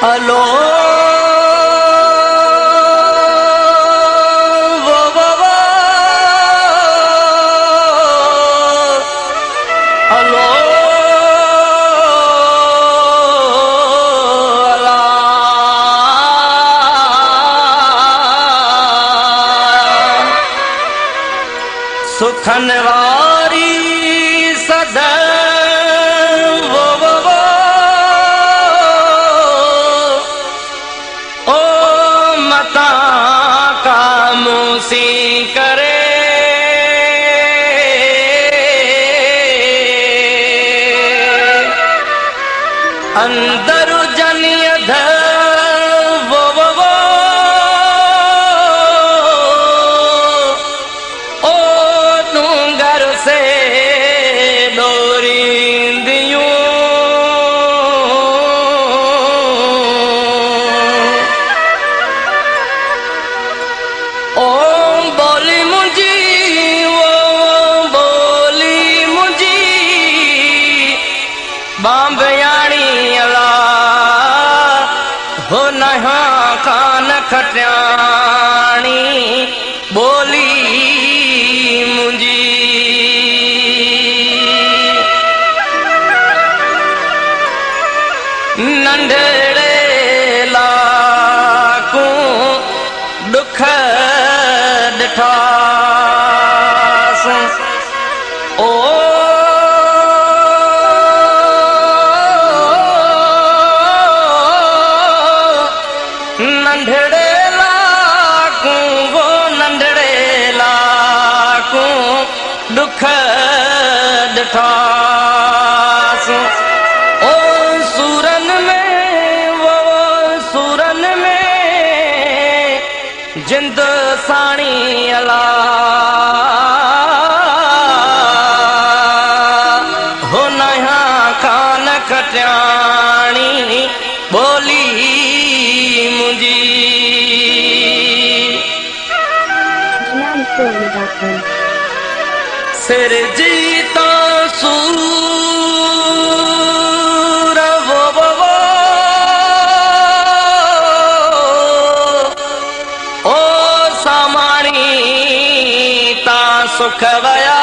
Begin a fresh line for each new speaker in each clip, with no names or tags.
अलो वो वो वो अलो अला सुखन वारी सदा वो वो वो ओ मता का मूसी करे अंदर जनियध वो वो वो ओ डूंगर से डोरींदियूं ओ बोली मुंहिंजी वो बोली मुंहिंजी बांबयाणी अला हो नहा कान खटियाणी बोली मुंहिंजी। नंढड़े लाकूं दुख ॾिठास ओ नंढड़े लाकूं वो नंढड़े लाकूं दुख ॾिठास ओ सूरन में वो सूरन में जिंद साणी अला हो नया कान खटियाणी बोली मुंहिंजी। सिर जी तो सूर वो वो वो ओ सामाणी ता सुख वया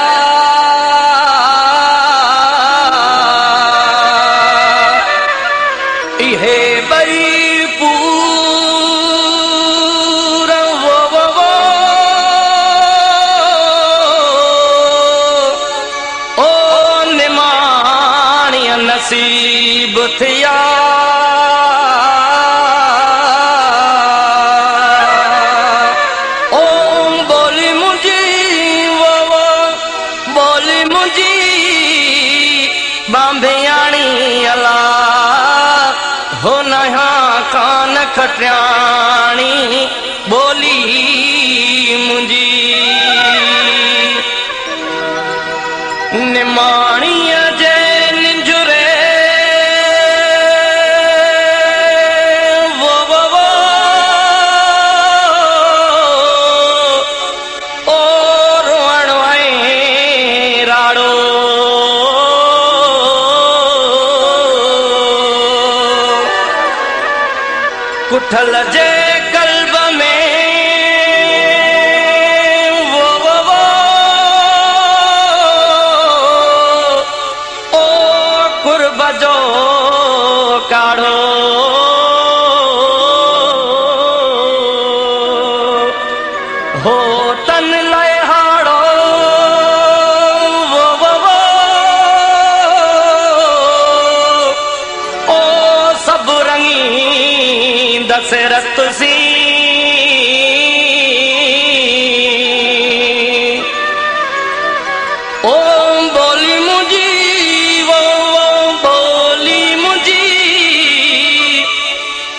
इहे बई पूर वो वो वो ओ निमाणी नसीब थिया ओ बोली मुंहिंजी वो वो बोली मुंहिंजी बांबियाणी अला हो नया कान खटियाणी बोली मुंहिंजी। निमाणीअ जे निंजुरे वो वो वो ओ रोअण ऐं राड़ो कुठल जे कल्ब में वो वो वो ओ कुर्ब जो काढ़ो हो तन लाइ हाड़ो वो वो वो ओ सभु रंगी दशरथ सी ओ बोली मुंहिंजी वो वो बोली मुंहिंजी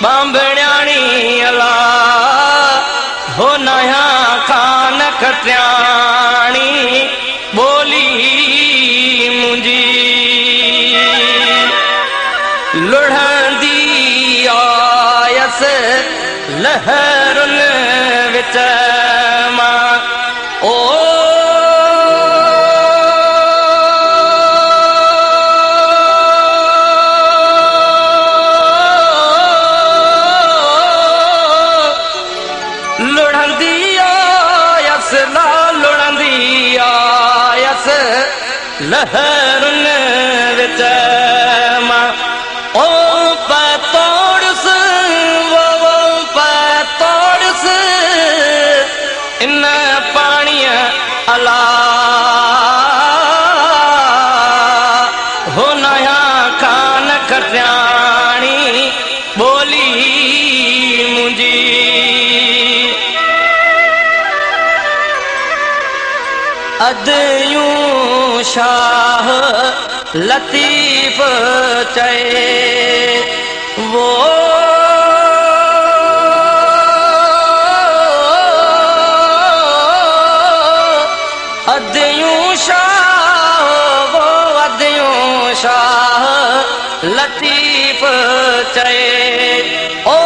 बांबण्याणी अला हो नया कान खटियाणी बोली मुंहिंजी। लुढ़ंदी आयसि लहरुनि विच मां ओ لهرن وچ مان. او پتوڙس وو پتوڙس ان پاڻيءَ الا، هو نيا ڪان کٽياڻي ٻولي منهنجي. اديون شاهه لطيف چئي وو، اديون شاهه وو، اديون شاهه لطيف چئي، او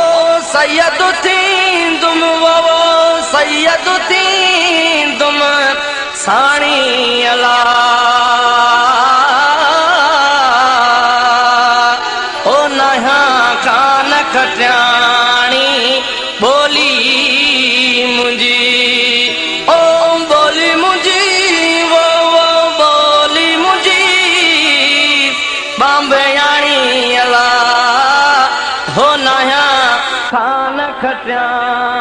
سيد ٿيندم وو، سيد ٿيندم ساڻي الا، او نيا ڪان کٽياڻي ٻولي منهنجي. او ٻولي منهنجي وو ٻولي منهنجي بامبياڻي الا، هو نيا ڪان کٽياڻي.